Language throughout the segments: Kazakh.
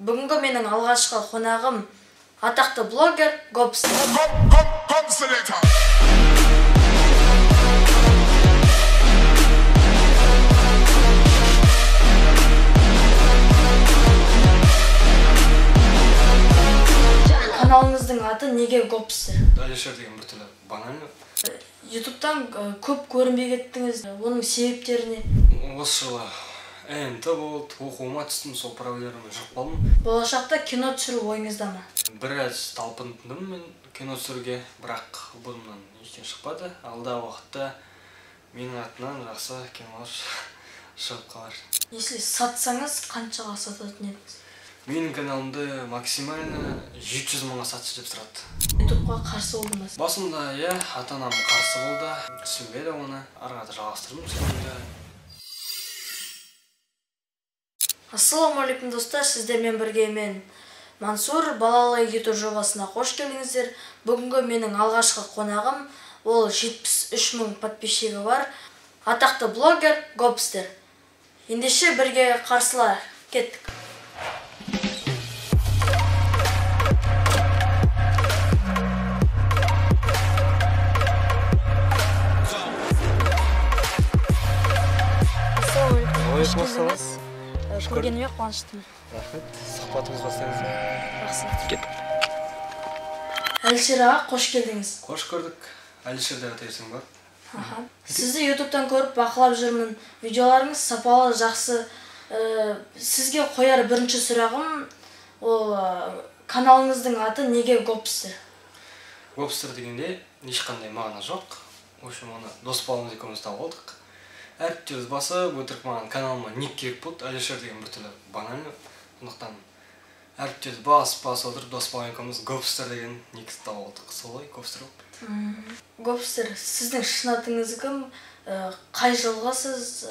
Бүгінгі менің алғашқы қонағым атақты блогер Гопстер. Каналыңыздың аты неге Гопстер? Алишер деген бір түрлі банально. Ютубтан көп көрінбей кеттіңіз, оның себептері не? Осы жылы ЭНТ болды, оқуыма түстім, сол проблемамен жүріп қалдым. Болашақта кино түсіру ойыңызда ма? Біраз талпындым мен кино түсіруге, бірақ бұнан ештеңе шықпады. Алдағы уақытта менің атымнан жақсы кинолар шығып қалар. Если сатсаңыз, қаншаға сататын едіңіз? Менің каналымды максимально 700 мыңға сатшы деп сұрады. Ютубқа қарсы болды ма? Басында иә, ата-анам қарсы болды, түсінбеді оны. Ары қарата жалғастырдым түсінуді. Ассалаумағалейкум достар, сіздермен бірге мен Мансур, балалы ютуб жобасына қош келдіңіздер. Бүгінгі менің алғашқы қонағым, ол 73 мың подписчигі бар, атақты блогер Гопстер. Ендеше бірге қарсылайық, кеттік. Ассалаумағалейкум, қош келдіңіз. Көргеніме қуаныштымын. Рахмет, сұхбатымыз бастаймыз. Жақсы. Кеттік. Әлішер аға, қош келдіңіз. Қош көрдік. Әлішер деп атай берсең болады. Аха. Сізді ютубтан көріп бақылап жүрмін. Видеоларыңыз сапалы, жақсы. Сізге қояр бірінші сұрағым, ол каналыңыздың аты неге Гопстер? Гопстер дегенде ешқандай мағына жоқ. В общем, оны дос баламыз екеуміз тауып алдық. Әріптерді басып, өтірік маған каналыма ник керек болды, Алишер деген бір түрлі банально. Сондықтан әріптерді басып отырып, дос балам екеуміз Гопстер деген ник тауып алдық. Солай Гопстер болып кетті. Гопстер, сіздің шын атыңыз кім? Қай жылғысыз?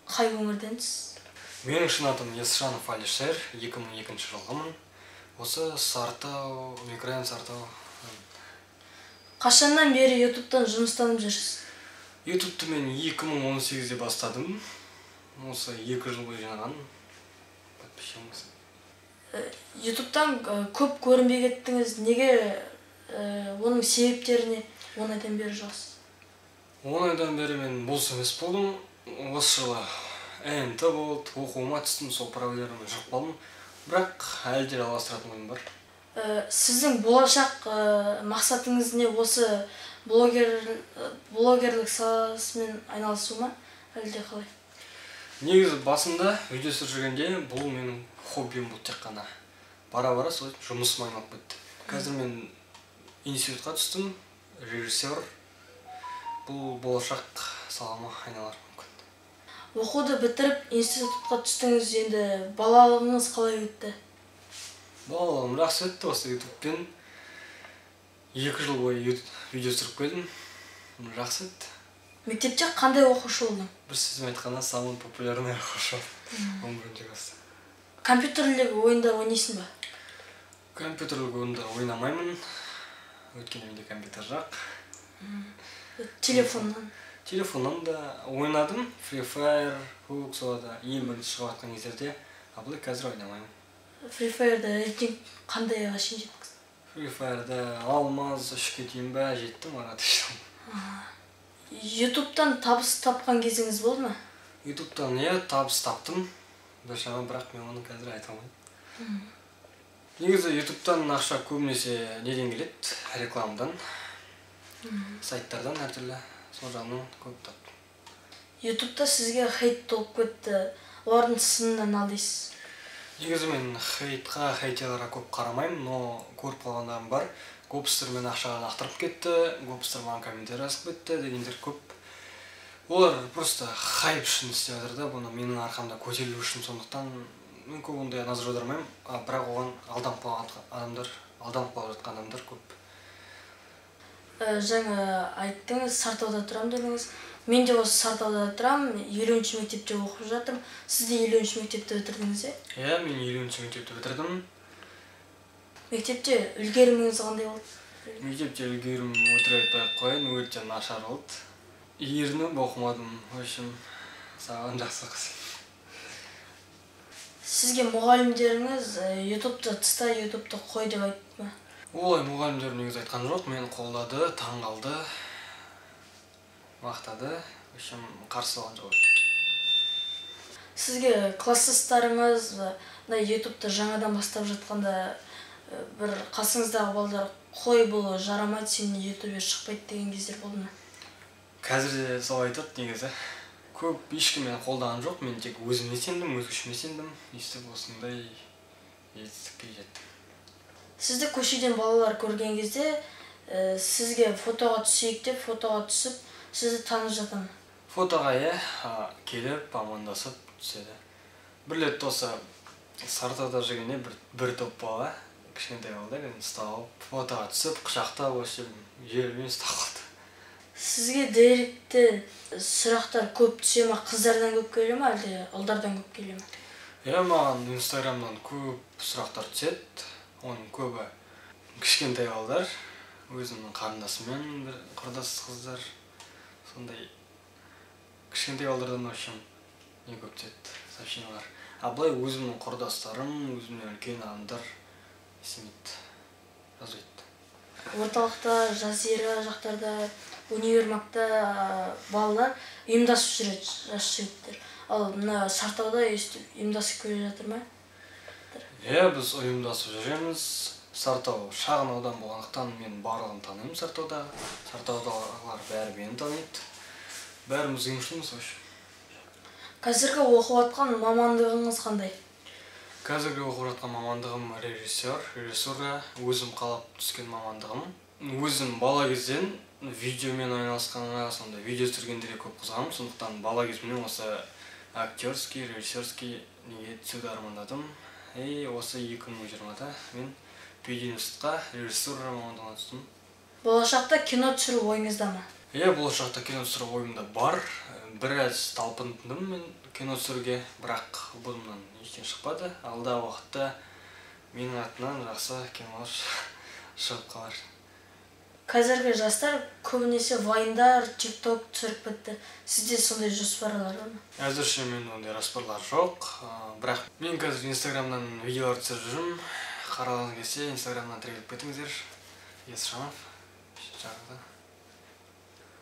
Қай өңірденсіз? Менің шын атым Есжанов Алишер, 2002 жылғымын. Осы Сартау, микрорайон Сартау. Қашаннан бері ютубтан жұмыстанып жүрсіз? Ютубты мен 2018-де бастадым. Осы 2 жыл бойы жинаған подписчигіміз. Ютубтан көп көрінбей кеттіңіз. Неге, оның себептері не? 10 айдан бері жоқсыз. 10 айдан бері мен бос емес болдым. Осы жылы ЭНТ болды, оқуыма түстім, сол проблемамен жүріп қалдым. Бірақ әлі де жалғастыратын ойым бар. Сіздің болашақ мақсатыңыз не? Осы блогерлік саласымен айналысу ма? Әлде қалай? Негізі басында видео түсіріп жүргенде бұл менің хоббиім болды тек қана. Бара-бара сол жұмысыма айналып кетті. Қазір мен институтқа түстім, режиссер. Бұл болашақ салама айналар мүмкін. Оқуды бітіріп институтқа түстіңіз, енді балалығыңыз қалай өтті? Балалығым жақсы өтті, осы ютубпен 2 жыл бойы видео түсіріп келдім. Жақсы өтті. Мектепте қандай оқушы болдың? Бір сөзбен айтқанда, самый популярный оқушы болдым. 11 класста. Компьютерлік ойындар ойнайсың ба? Компьютерлік ойындар ойнамаймын. Өйткені менде компьютер жоқ. Телефоннан? Телефоннан да ойнадым. Free Fire, PUBG соларда ең бірінші шығып жатқан кездерде. А былай қазір ойнамаймын. Free Fire'да рейтинг қандайға шейін жеттіңіз? Free Fire'да алмаз 3-ке дейін бә жеттім, ара түштім. Ютубтан табыс тапқан кезіңіз болды ма? Ютубтан иә, табыс таптым. Біршама, бірақ мен оны қазір айта алмаймын. Негізі ютубтан ақша көбінесе неден келеді? Рекламадан, сайттардан әртүрлі, сол жағынан көп таптым. Ютубта сізге хейт толып кетті, олардың сынынан алдайсыз. Негізі мен хейтқа, хейтерларға көп қарамаймын, но көріп қалғандарым бар. Гопстер мен ақшаны лақтырып кетті, Гопстер маған комментарий жазып кетті дегендер көп. Олар просто хайп үшін істеп жатыр да, бұны менің арқамда көтерілу үшін, сондықтан мен көп ондай назар аудармаймын, бірақ оған алданып қалған адамдар, алданып қалып жатқан адамдар көп. Жаңа айттыңыз, Сартауда тұрамын дедіңіз. Мен де осы Сартауда тұрамын, 50-ші мектепте оқып жатырмын. Сіз де 50-ші мектепті бітірдіңіз, е? Иә, мен 50-ші мектепті бітірдім. Мектепте үлгеріміңіз қандай болды? Мектепте үлгерімім өтірік айтпай ақ қояйын, өте нашар болды. Ерініп оқымадым, в общем, саған жақсы қыз. Сізге мұғалімдеріңіз ютубты тыста, ютубты қой деп айтты ма? Олай мұғалімдерім негізі айтқан жоқ, мені қолдады, таң қалды, мақтады, в общем, қарсы болған жоқ. Сізге класстастарыңыз мына ютубты жаңадан бастап жатқанда бір қасыңыздағы балдар қой, бұл жарамайды, сен ютубер шықпайды деген кездер болды ма? Қазір де солай айтады негізі. Көп ешкім мені қолдаған жоқ, мен тек өзіме сендім, өз күшіме сендім, өйстіп осындай жетістікке жеттім. Сізді көшеден балалар көрген кезде сізге фотоға түсейік деп фотоға түсіп, сізді танып жата ма? Фотоға иә, келіп амандасып түседі. Бір рет осы Сартауда жүргенде бір топ бала, кішкентай балдар енді ұстап алып, фотоға түсіп, құшақтап, в общем, жермен ұстап қалды. Сізге директте сұрақтар көп түсе ма, қыздардан көп келе ма, әлде ұлдардан көп келе ма? Иә, маған инстаграмнан көп сұрақтар түседі. Оның көбі кішкентай балдар, өзімнің қарындасыммен бір құрдас қыздар, сондай кішкентай балдардан, в общем, не көп түседі сообщениялар. А былай өзімнің құрдастарым, өзімнен үлкен адамдар істемейді, жазбайды. Орталықта, Жазира жақтарда, универмагта балалар ұйымдасып жүреді, жас жігіттер. Ал мына Сартауда өйстіп ұйымдасып келе жатыр ма? Иә, біз ұйымдасып жүреміз. Сартау шағын аудан болғандықтан мен барлығын танимын Сартауда. Сартаудағылар бәрі мені таниды. Бәріміз ұйымшылмыз, в общем. Қазіргі оқып жатқан мамандығыңыз қандай? Қазіргі оқып жатқан мамандығым режиссер, режиссура, өзім қалап түскен мамандығым. Өзім бала кезден видеомен айналысқанға, сондай видео түсіргендерге көп қызығамын. Сондықтан бала кезімнен осы актерский, режиссерский неге түсуді армандадым. И осы 2020-да мен пединститутқа режиссура мамандығына түстім. Болашақта кино түсіру ойыңызда ма? Иә, болашақта кино түсіру ойымда бар. Біраз талпындым мен кино түсіруге, бірақ бұнан ештеңе шықпады. Алдағы уақытта менің атымнан жақсы кинолар шығып қалар. Қазіргі жастар көбінесе вайндар, тикток түсіріп кетті. Сізде сондай жоспарлар бар ма? Әзірше менде ондай жоспарлар жоқ. Бірақ мен қазір инстаграмнан видеолар түсіріп жүрмін. Қарағыңыз келсе, инстаграмнан тіркеліп кетіңіздер. Есжанов. Жағында.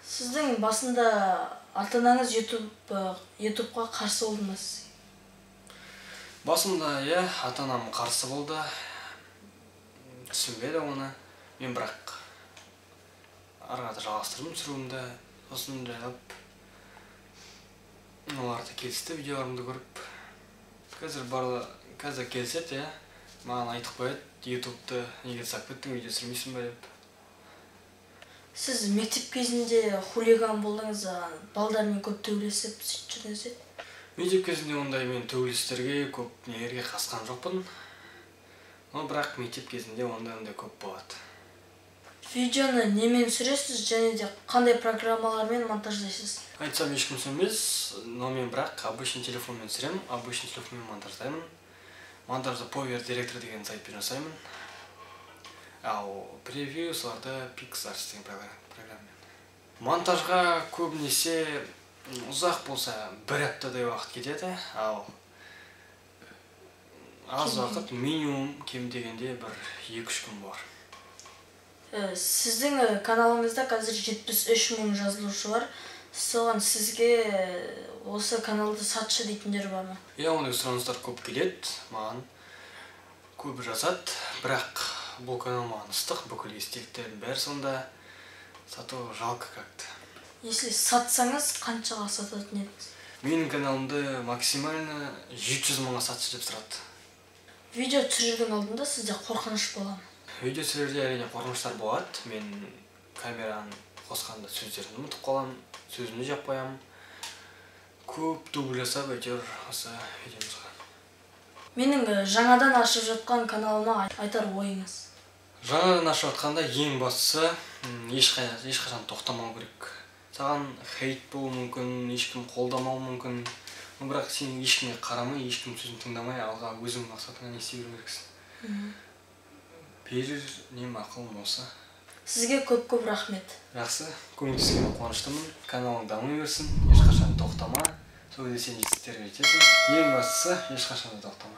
Сіздің басында ата-анаңыз ютубқа қарсы болды ма сізге? Басында иә, ата-анам қарсы болды. Түсінбеді оны. Мен бірақ ары қарата жалғастырдым түсіруімді. Сосын жайлап олар да келісті видеоларымды көріп. Қазір барлығы, қазір келіседі, иә. Маған айтып қояды, ютубты неге тастап кеттің, видео түсірмейсің бе деп. Сіз мектеп кезінде хулиган болдыңыз, балдармен көп төбелесіп сөйтіп жүрдіңіз бе? Мектеп кезінде ондай мен төбелестерге, көп нелерге қатысқан жоқпын. Но бірақ мектеп кезінде ондай көп болады. Видеоны немен түсіресіз және де қандай программалармен монтаждайсыз? Айтсам ешкім сенбес, но мен бірақ обычный телефонмен түсіремін, обычный телефонмен монтаждаймын. Монтажды Power Director деген сайтпен жасаймын. Ал превью соларды PixArt деген программамен. Монтажға көбінесе ұзақ болса бір аптадай уақыт кетеді, ал аз уақыт минимум кем дегенде бір 2-3 күн бар. Сіздің каналыңызда қазір 73 мың жазылушы бар. Соған сізге осы каналды сатшы дейтіндер бар ма? Иә, ондай сұраныстар көп келеді, маған көп жазады, бірақ бұл канал маған ыстық, бүкіл естеліктердің бәрі сонда, сату жалко как-то. Если сатсаңыз, қаншаға сататын едіңіз? Менің каналымды максимально 700 мыңға сатшы деп сұрады. Видео түсірудің алдында сізде қорқыныш бола ма? Видео түсіруде әрине қорқыныштар болады. Мен камераны қосқанда сөздерімді ұмытып қаламын, сөзімді жеп қоямын. Көп дубль жасап әйтеуір осы видеомызға. Менің жаңадан ашып жатқан каналыма айтар ойыңыз? Жаңадан ашып жатқанда ең бастысы ешқашан тоқтамау керек. Саған хейт болуы мүмкін, ешкім қолдамауы мүмкін. Но бірақ сен ешкімге қарамай, ешкім сөзін тыңдамай, алға өзің мақсатыңа не істей беру керексің. Берер нем ақылым осы. Сізге көп-көп рахмет. Жақсы, көмектескеніме қуаныштымын. Каналың дами берсін, ешқашан тоқтама. Сол кезде сен жетістіктерге жетесің. Ең бастысы, ешқашан да тоқтама.